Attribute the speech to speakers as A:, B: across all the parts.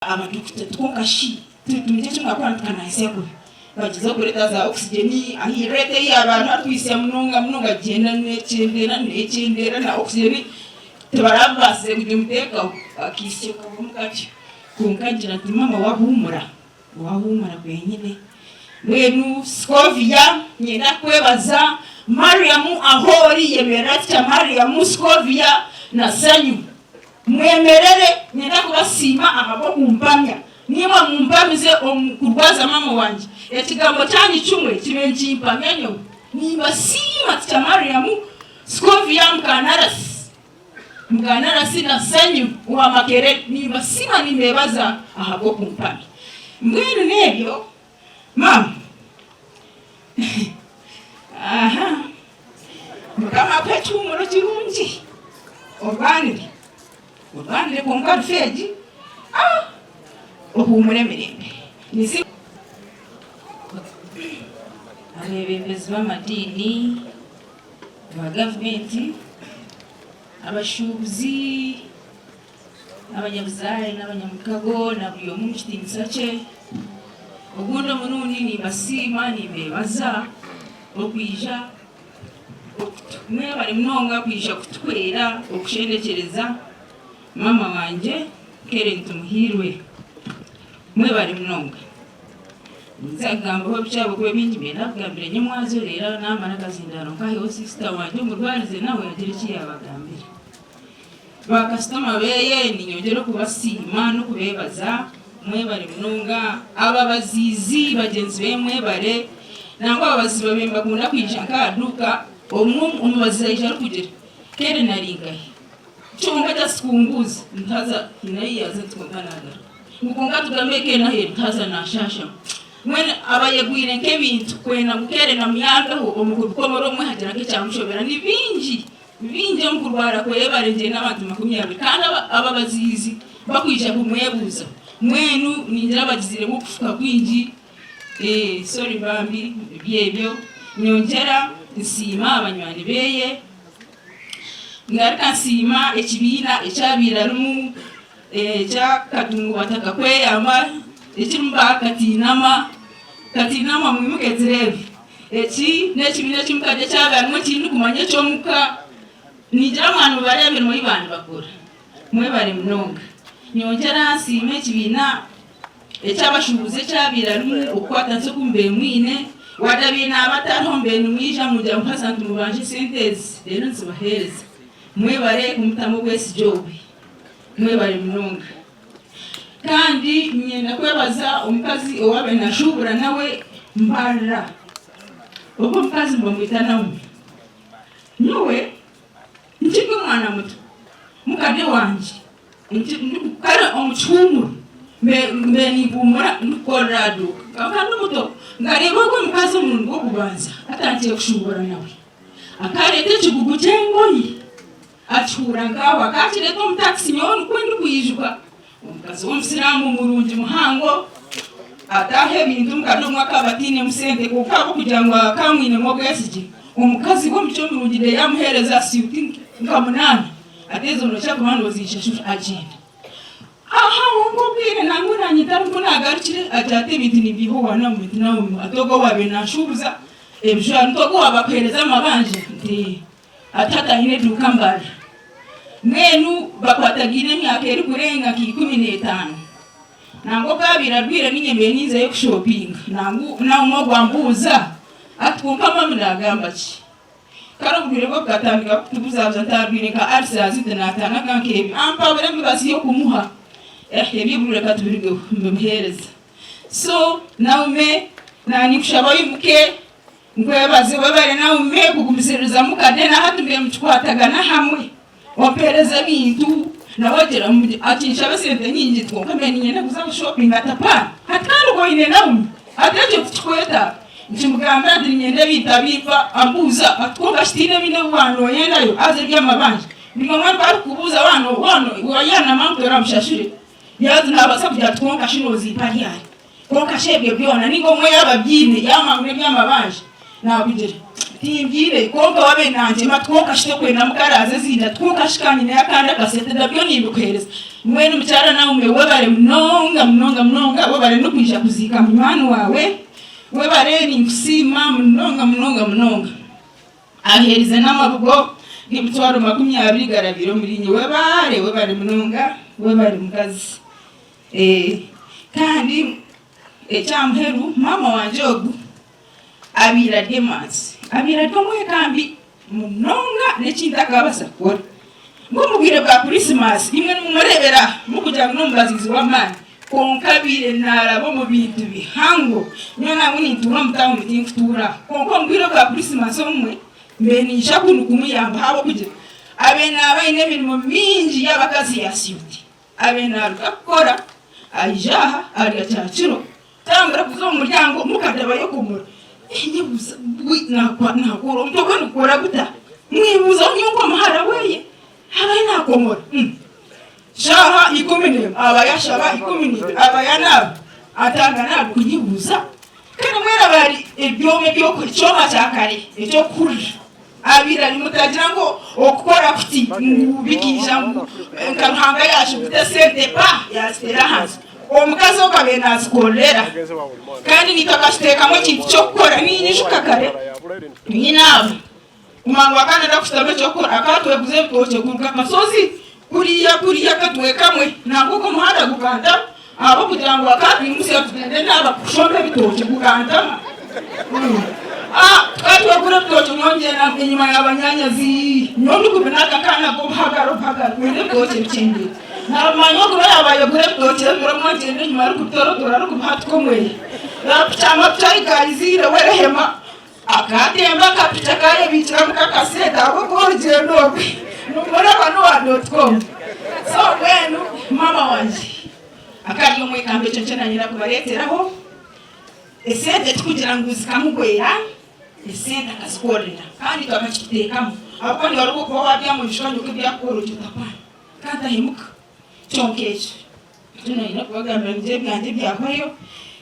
A: Abadokita kwonka shi tumugye eki mwakora tukanahitsya kubi. Bagyezaho kureeta za oxygen ahi rate ei abantu arikuhitsya munonga munonga gyenda nekyendera nekyendera na oxygen tibarabaasize kugimuteekaho akaitsyo kavamu katyo. Kwonka ngira nti maama wahuumura, wahuumura kwenyine. Mbwenu Scovia niinyenda kukwebaza, Mariam ahoori yemerera tutya Mariam, Scovia na Sanyu. Mwemerere, niinyenda kubasiima ahabw'okumpamya. Naimwe mumpamize omu kurwaza maama wangye. Ekigambo kyanyu kimwe kibe nikimpamya nyowe. Nimbasiima Teacher Mariam, Scovia Mukanarasi, Mukanarasi na Sanyu owa Makerere. Nimbasiima nimbeebaza ahabw'okumpamya. Mbwenu n'ebyo maama. Aha. Mukama akuhe ekihuumuro kirungi. Orwanire. Orwanire kwonka rufu egi, ah, ohuumure emirembe. Nisi
B: Abeebembezi b'amadiini, ba gavumenti, abashuubuzi, abanyabuzaare n'abanyamukago na buri omwe omu kitiinisa kye. Ogundi omurundi nimbasiima nimbeebaza okwija mwebare munonga kwija kutuhwera okushendekyereza maama wangye Karen Tumuhairwe. Mwebare munonga. Ninza kugambaho bikye ahabw'okuba ebingi niinyenda kugambira nyomwazo reero naamara akazindaaro nkaheho siisita wangye omurwarize nawe agire eki yaabagambira. Ba kasitoma beye ninyongyera okubasiima n'okubebaza mwebare munonga. Ababaziizi bagyenzi beye mwebare. Nangwa ababazizi babaire nibakunda kwija nk'aha duuka obumwe omubazizi aija arikugira Karen ari nkahi? Kyonka just kumbuuza nti haza haine ahu yaaza nti kwonka naagaruka. Ngu kwonka tugambe Karen aheeru nti haza naashaasha. Mbwenu abayegwire nk'ebintu kwenda ngu Karen amuyambeho omu kubikomora obumwe hagira nk'ekyamushobera ni bingi. Baingi omu kurwara kwe barengyeire n'abantu 20 kandi ababaziizi bakwija kumwebuuza. Mbwenu ningira bagiziremu okufuka kwingi. Sorry bambi ebyebyo. Nyongyera nsiima banywani beye. Ngaruka nsiima ekibiina ekyabaire arimu ekya Katungu Bataka Kweyamba ekirimu ba Katiinama. Katiinama mwimuke tureebe. Eki n'ekibiina eki mukadde ekyabaire harimu ekindikumanya eky'omuka. Ningira mwaba nimubareeba emirimo ei baaba nibakora. Mwebare munonga. Nyongyera nsiima ekibiina eky'abashuubuzi ekyabaire harimu okukwatanisa oku mubaire mwine. Wadabaire naaba atariho mubaire nimwija mugira ngu haza nitumubanja esente ezi reero nizibaheereza. Mwebare kumutamu obwesigye obwe. Mwebare munonga. Kandi niinyenda kwebaza omukazi owaabaire naashuubura nawe Mbarira. Ogwo omukazi nibamweta Naomi. Nyowe nkiri omwana muto, mukade wangye kare omu kihuumuro mbaire nimpuumura ndikukorera aha duuka. Nkaba ndi muto, nkareeba ogwo omukazi omurundi gw'okubanza atandikire kushuubura nawe. Akareeta ekigugu ky'engoye. Akihuura nk'aho akaakireeta omu takisi nyowe nikwo ndikwijuka. Omukazi w'omusiraamu murungi muhango ataaha ebintu mukade omwe akaba atainemu sente kwonka ahabw'okugira ngu akaba amwinemu obwesigye, omukazi w'emicwe mirungi reero yamuheereza siwuti nka munaana ati ezo noija kuba nozinshashura agyenda. Aha kwonka obwire nangwa naanye ntari ku naagarukire agira ati ebintu nimbiiha owa Naomi nti Naomi ati ogwo owaabaire nanshuubuza ebijwaro nti ogwo owaaba akuheereza amabanja nti ee. Ati hati aine eduuka Mbarara. Mbwenu bakwatagaine emyaka erikurenga nka 15. Nangwa obu abaire arwaire niinye mbaire ninzayo kushopinga. Nangwa Naomi ogwo ambuuza ati kwonka mami naagamba ki? Kare oburwaire bwe bukatandika kutubuzabuza nti arwaire nka ulcers nti naatanaga nk'ebyo. Ampabura emibazi y'okumuha. Eh eby'oburwaire katubirugeho mbimuheereza. So Naomi naanye ninkushaba oimuke Nkwebaze webare Naomi kugumisiriza mukade nahati mbwenu mukikwatagana hamwe ompereze ebintu nawe agira akinshaba esente nyingi nti kwonka mbwenu niinyenda kuza kushopinga ati apana hati kandi obwo oine Naomi ati ekyo tikikwetaaga nkimugambira nti niinyenda ebintu abimpa ambuuza ati kwonka shi tihaine ebindi ebi waaba noyendayo haza eby'amabanja buri omwe ku arikukubuuza waaba ngu toramushashure yaaza naabaasa kugira ati kwonka shi noozimpa ryari. Kwonka shi ebyo byona, nainga omwe yaaba abyaine, yaamanya ngu n'eby'amabanja, naakugira, Timbyine, kwonka waaba nangyema ati, kwonka shi tokwenda muka araaze ezinda ati, kwonka shi ka nyineyo akandi akasente, nabyo nimbikuheereza.
A: Mbwenu mukyara Naomi webare munonga munonga munonga webare n'okwija kuziika munywani waawe webare ninkusiima munonga munonga munonga. Aherize n'amabugo g'emitwaro 20 garabire omuri inye webare webare munonga webare mukazi. Kandi ekya muheru maama wangye ogu abaire ari emanzi abaire ari omwekambi munonga n'ekintu akabaasa kukora. Nk'omu bwire bwa Kurisimasi imwe nimumureebera aha murikugira ngu n'omubaziizi w'amaani kwonka abaire naaraba omu bintu bihango. Nyowe nangwa nintuura omu tauni tinkutuura aha kwonka omu bwire bwa Kurisimasi obumwe mbaire ninyija kunu kumuyamba ahabw'okugira abaire naaba aine emirimo mingi y'abakazi ya siyuti. Abaire naaruga kukora aija aha arya kyakiro Tambura kuza omu muryango mukadaba yokomora nyebuuza nakora omutwe gwe nigukora guta mwebuuzaho nyowe nkomuhara weye abaye nakomora shaaha 11 aba yashaba 12 aba yanaaba atandika naaba kunyebuuza kandi mbwenu aba ari ebyoma ekyoma kya kare ekyokuhurira abaire ari mutagira ngu okukora kuti ngu bikaija ngu nka Ruhanga yashuguta esente pa yaziteera ahansi. Omukazi ogwo abaire nazikorera kandi naitwe akatuteekamu ekintu ky'okukora. Ninyijuka kare nyinaabo kumanya ngu akaba nayenda kushutama eky'okukora akaba atweguza ebitookye kuruga Kasozi kuriya kuriya akatwe kamwe nangwa ogwo omuhanda gukantama ahabw'okugira ngu akaba atwimutsya tugyende naaba kushomba ebitookye gukantama. Tukaba twegura ebitookye nyowe ngyenda enyima ya banyaanyazi nyowe ndikubina akakaana k'obuhagara obuhagara kwenda ebitookye bikyendeere. Naamanya ogu yaaba ayegura ebitookye ebiro mwagyenda enyima arikubitorotora arikubihatika omweyo. Yaapikyama apikya ayigayiziire we Rehema akaatemba akapiki akaayebiikiramu kakasente ahabw'okuba orugyendo orwe nimureba n'owa dot com. So mbwenu maama wangye akaba ari omwekambi ekyo nikyo nanyenda kubareeteraho. Esente tikugira ngu zikamugwera, esente akazikorera kandi itwe akakituteekamu ahabw'okuba niiwe orikuba waabyama oijuka ngu ebi yaakukora oti otakwana. Kandi tahemuka. Kyonka ekyo nikyo nayenda kubagambira ngu ebyangye byahwayo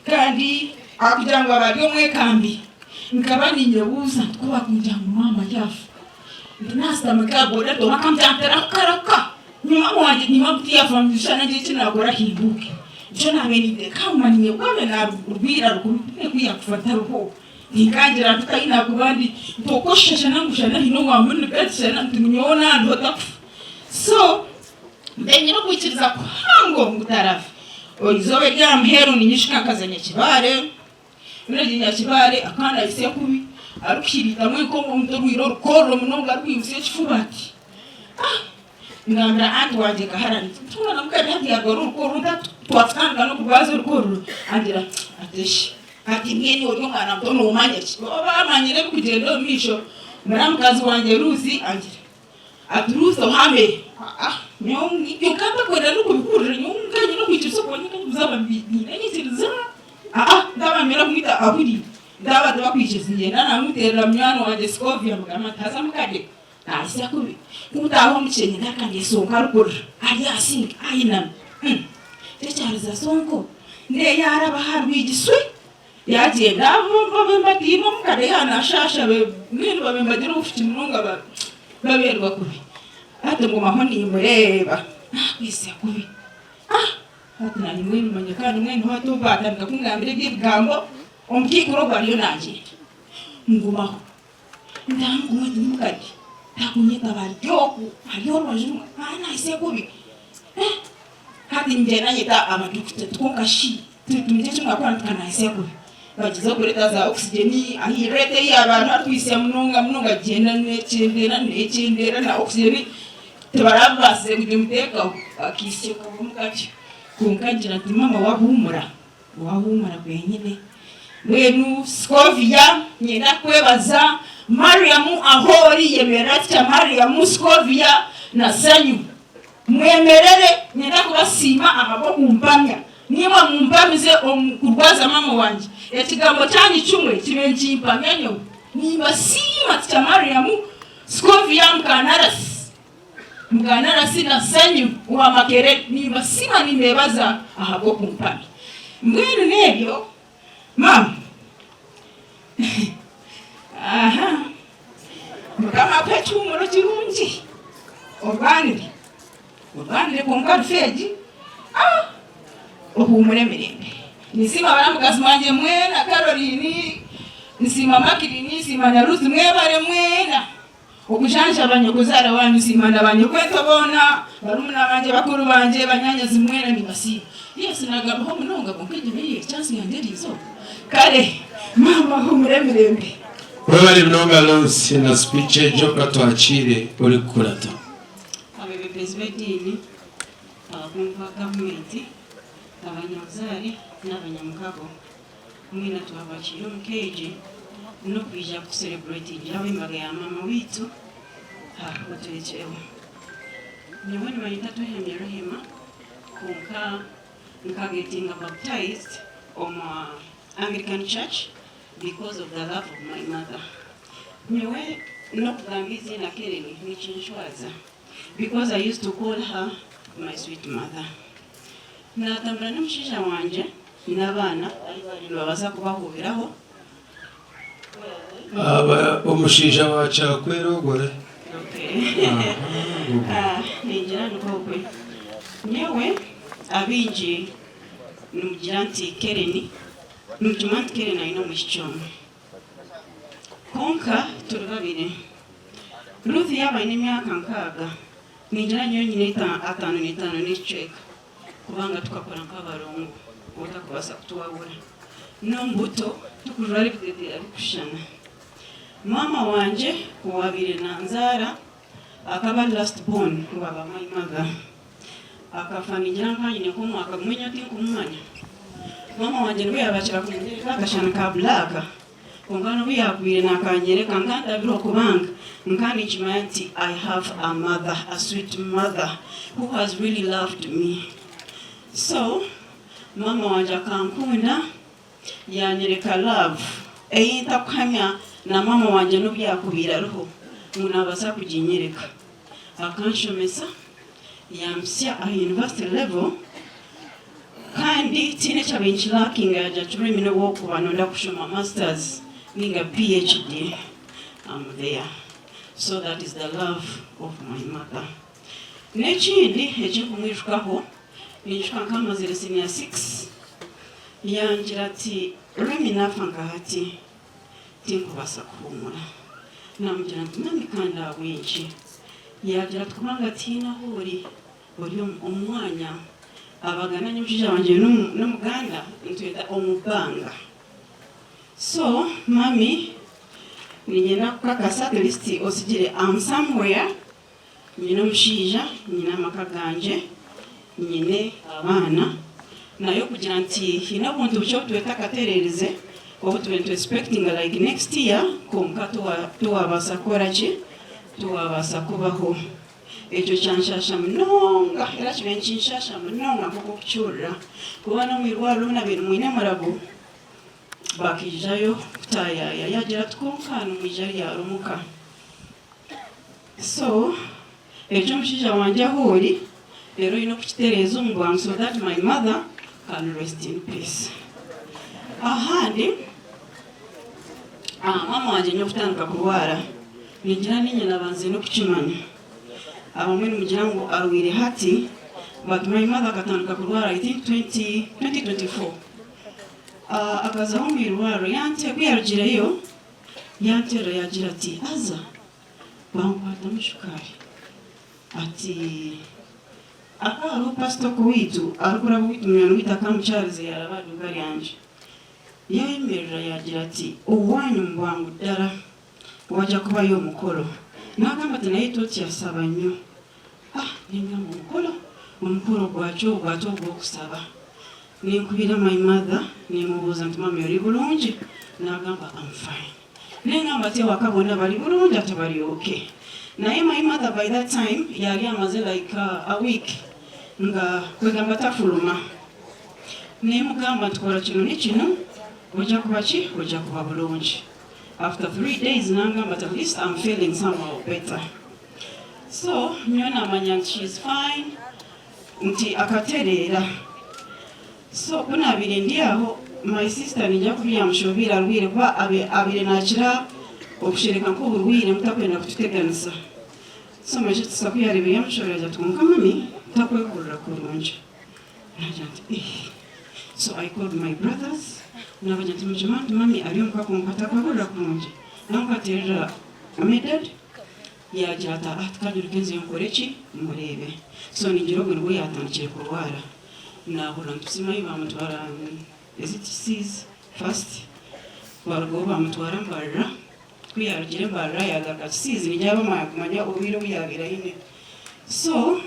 A: kandi ahakugira ngu aba ari omwekambi nkaba ninyebuuza nti ku bakungira ngu maama yaafa nti naashutama nka boda toba nkamutantara kukarahuka ngu maama wangye niiwe ngu tiyaafa ngu shana ngira eki naakora himbuuke. Nikyo naabaire ninteekama ninyebuuza naarwira rukumi ku yaakufa ntariho. Ninkangira nti ahi naakuba ndi nti okwoshashana ngu shana haine owaamuniga nti shana nti nyowe naandiho takufa. So mbe nyine okwikiriza kuhango ngu tarafa. Eizooba ery'aha muheru niinyishuka nkaza Nyakibare, ku naagiire Nyakibare akandahitsya kubi arikuhiriitamu enkomo orwire orukorro munonga arikwimutsya ekifuba ati ah! Ngambira anti wangye Kahara nti ntuura na mukade hati yarwara orukorro twakutandika n'okurwaza orukorro angira ati eshi hati mbwenu ori omwana muto noomanya ki? Bo baamanyire ebirikugyenda omu maisho. Muramukazi wangye Ruusi angira Ati Ruth ohame, ah nyowe ebyo nkaba ntakwenda n'okubihurira nyowe nkaba nyine okwikiriza okuba nyowe nkaba nyine enyikiriza ah ndaba kumwita ahuriire ndaba tibakwikiriza ngyenda namuterera munywani wangye Scovia mugamba nti haza mukade nahitsya kubi kumutaaha omu kishengye ngaruka ndesonka arikurira ari aha sink ayinami tekyariza sonko ndeyo araba aha rwigi swi Yaagyenda babembatiine omuka reero yaaba naashaasha mbwenu babembagira obufuki munonga babeerwa kubi. Hati ngumaho niimureeba naakwitsya kubi. Hati naanye mbwenu manya kandi mbwenu hati obu baatandika kungambira eby'ebigambo, omukaikuru ogwo ariyo naagyenda. Ngumaho ntaaha nguma ndi mukade taakunyetaba ari oku ari orubaju rumwe naahitsya kubi. Hati niinyenda nyeta abadokita nti kwonka shi tugire eki mwakora nti kanahitsya kubi. Bagyezaho kureeta za oxygen ahi rate ei abantu arikuhitsya munonga munonga gyenda nekyendera nekyendera na oxygen tibarabaasize kugimuteekaho akaitsyo kavamu katyo. Kwonka ngira nti maama wahuumura, wahuumura kwenyine. Mbwenu Scovia niinyenda kukwebaza, Mariam ahu ori yemerera tutya Mariam, Scovia na Sanyu. Mwemerere, niinyenda kubasiima ahabw'okumpamya. Naimwe mumpamize omu kurwaza maama wangye. Ekigambo kyanyu kimwe kibe nikimpamya nyowe. Nimbasiima Teacher Mariam, Scovia Mukanarasi, Mukanarasi na Sanyu owa Makerere. Nimbasiima nimbeebaza ahabw'okumpamya. Mbwenu n'ebyo maama. Aha. Mukama akuhe ekihuumuro kirungi orwanire. Orwanire kwonka rufu egi ah ohuumure emirembe. Ninsiima baramukazi bangye mwena Caroline, nsiima Makirini, nsiima na Ruth mwebare mwena okujanjaba nyokozaara waanyu. Nsiima na banyokwento boona, barumuna bangye, bakuru bangye, banyaanyazi mwena nimbasiima. Yes naagambaho munonga kwonka egyo niyo chance yangye eriizooba. Kare maama huumura emirembe.
C: Webare munonga Ruth na speech egyo katwakiire orikukurata.
D: Abeebembezi b'ediini, abakungu ba gavumenti, abanyabuzaare n'abanyamukago, mwena twabakiire omu ka egi n'okwija kutusereburetingiraho embaga ya maama waitu oturekireho. Nyowe nibanyeta Twehemya Rehema kwonka nka getinga baptized omu Anglican Church because of the love of my mother. Nyowe n'okugamba eiziina Keren nikinshwaza because I used to call her my sweet mother. Natambura n'omushaija wangye n'abaana ahu baabaire nibabaasa kubahuubiraho.
C: Aba omushaija wa Kyakwera ogwo re?
D: Ningira nikwo okwe. Nyowe abaingi nimugira nti Keren, nimukimanya nti Keren aine omwishiki omwe. Kwonka turi babiri. Ruth yaaba aine emyaka nkaaga, ningira nyowe nyine ataano n'etaano n'ekicweka kubanga tukakura nk'abarongo otakubaasa kutwahura. N'omu buto tukujwara ebiteteeya birikushushana. Maama wangye owaabaire nanzaara akaba ari last born owa my mother. Akafa ningira nka nyine nk'omwaka gumwe nyowe tinkumumanya. Maama wangye nibwo yaabakira kunyereka akashani ka black kwonka n'obu yaagwire naakanyereka nkandabire okubanga nka ninkimanya nti I have a mother, a sweet mother who has really loved me. So maama wangye akankunda yanyereka love ei ntakuhamya na maama wangye n'obu yaakubaire ariho ngu naabaasa kuginyereka. Akanshomesa yampitsya aha university level kandi tihaine ekyabaire nikilakinga yagira ati Remy n'obu orikuba nooyenda kushoma masters ninga PHD am there. So that is the love of my mother. N'ekindi ekinkumwijukaho, ninyijuka nkamazire senior six yangira ati Remy naafa nka hati Tinkubaasa kuhuumura. Naamugira nti, Mami kandi ahabw'enki? Yaagira ati, Kubanga tihaine ahu ori, ori omu mwanya. Abaganda nyowe omushaija wangye n'Omuganda nitweta omu bbanga. So mami niinyenda kukakasa at least otsigire am somewhere, nyine omushaija, nyine amaka gangye, nyine abaana, naye okugira nti haine obuntu bukye obu tweta akatererize obu tubaire nitu expectinga like next year kwonka tiwabaasa kukora ki, tiwabaasa kubaho. Ekyo kyanshasha munonga era kibaire nikinshasha munonga nk'oku orikukihurira kuba n'omu irwariro obu nabaire mwine murago bakaijayo kutaayaaya yaagira ati kwonka nimwija ryari omuka. So ekyo omushaija wangye ahu ori reero oine okukitereeza omu bwangu so that my mother can rest in peace. Ahandi maama wangye nyowe kutandika kurwara ningira ninye nabanze n'okukimanya. Abamwe nimugira ngu arwaire hati but my mother akatandika kurwara I think 2024. Akazaho omu irwariro yante kuyarugireyo Yanteera yaagira ati, Haza bankwatamu shukaari. Ati, Hakaba hariho pasita okowaitu arikuraba owaitu munywani waitu akamukyariza yaaraba aha duuka ryangye. Yaayemerera yaagira ati, Owaanyu omu bwangu ddara waija kubayo omukoro. Naagamba ati, Naye totya, saba nnyo. Ah, ningamba omukoro? Omukoro gwaki ogwo ate ogw'okusaba? Ninkubira my mother nimubuuza nti mummy ori burungi? Nagamba am fine. Nengamba ati ewaka boona bari burungi ati bari ok. Naye my mother by that time yari amaze like a week nga kwegamba tafuluma. Nemugamba nti kora kinu nikinu oja kuba ki? Oja kuba burungi. After 3 days nangamba ati at least am feeling somehow better. So nyowe namanya nti she is fine. Nti akatereera. So ku naabaire ndi aho, my sister ningira ku byamushobeire arwaire kuba abaire naakira okushereka nk'oburwaire mutakwenda kututeganisa. So my sister ku yaareebire byamushobera yaagira ati kwonka mummy Takwehurira kurungi. Naagira nti eeh. So I called my brothers naabagira nti mugimanye nti mummy ari omuka kwonka takwehurira kurungi. Nankwatirira Medard yaagira ati ah tikanyiruke nzeyo nkore ki? Mureebe. So ningira obwo nibwo yaatandikire kurwara. Naahurira nitusiima ahi baamutwara is it Kisiizi first baarugaho baamutwara Mbarara. Ku yaarugire Mbarara yaagaruka Kisiizi ningira bamara kumanya obwire obu yaabaire aine. So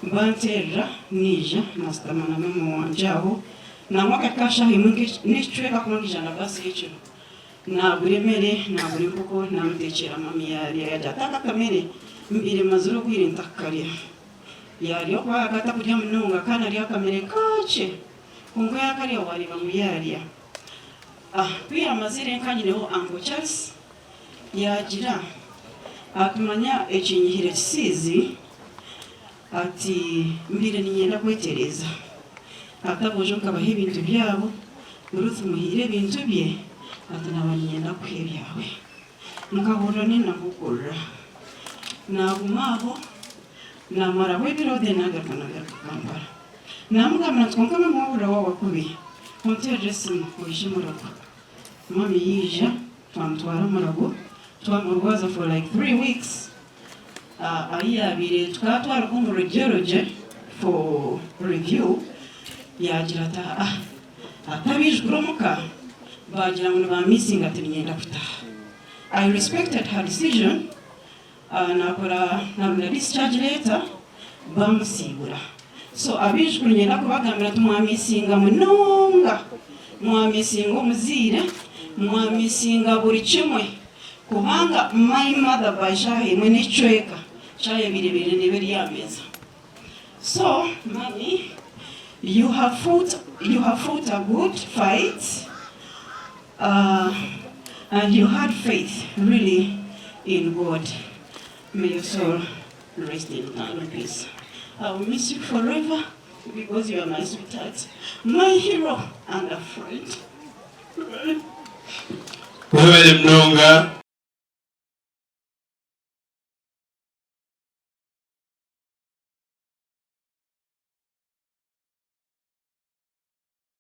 D: banteerera naija naashutama na maama wangye aho nangwa akahika aha shaaha emwe n'ekicweka kuba nkaija na baasi y'ekiro. Naagura emere, naagura enkoko naamuteekyera mami yaarya yaagira ati aka akamere mbaire mazire obwire ntakukarya. Yaarya okuba akaba atakurya munonga akaba naarya akamere kakye kwonka yaakarya waareeba ngu yaarya. Ku yaamazire nka nyineho Uncle Charles yaagira ati manya ekinyihire Kisiizi ati mbaire niinyenda kwetereeza ati aboojo nkabaha ebintu byabo, Ruth muhaire ebintu bye ati naaba niinyenda kukuha ebyawe. Nkahurira nenda nk'okurira. Naaguma aho naamaraho ebiro then naagaruka naagaruka Kampala. Naamugambira nti kwonka maama wahurira waaba kubi onteerere esimu oije Murago. Mummy yaija twamutwara Murago twamurwaza for like 3 weeks ahi yaabaire tukaba twaruga omu radiology for review yaagira ati ah ati abaijukuru omuka baagira ngu nibaamissinga ati niinyenda kutaaha. I respected her decision. Nakora narunda discharge letter bamusiibura. So abaijukuru niinyenda kubagambira nti mwamisinga munonga, mwamisinga omuzaire, mwamisinga buri kimwe kubanga my mother by shaaha emwe n'ekicweka shaaha ebaire ebaire neeba eri aha meeza. So mummy you have fought, you have fought a good fight. And you had faith really in God may your soul rest in eternal peace I will miss you forever because you are my sweetheart my hero and a friend.
C: Webale munonga.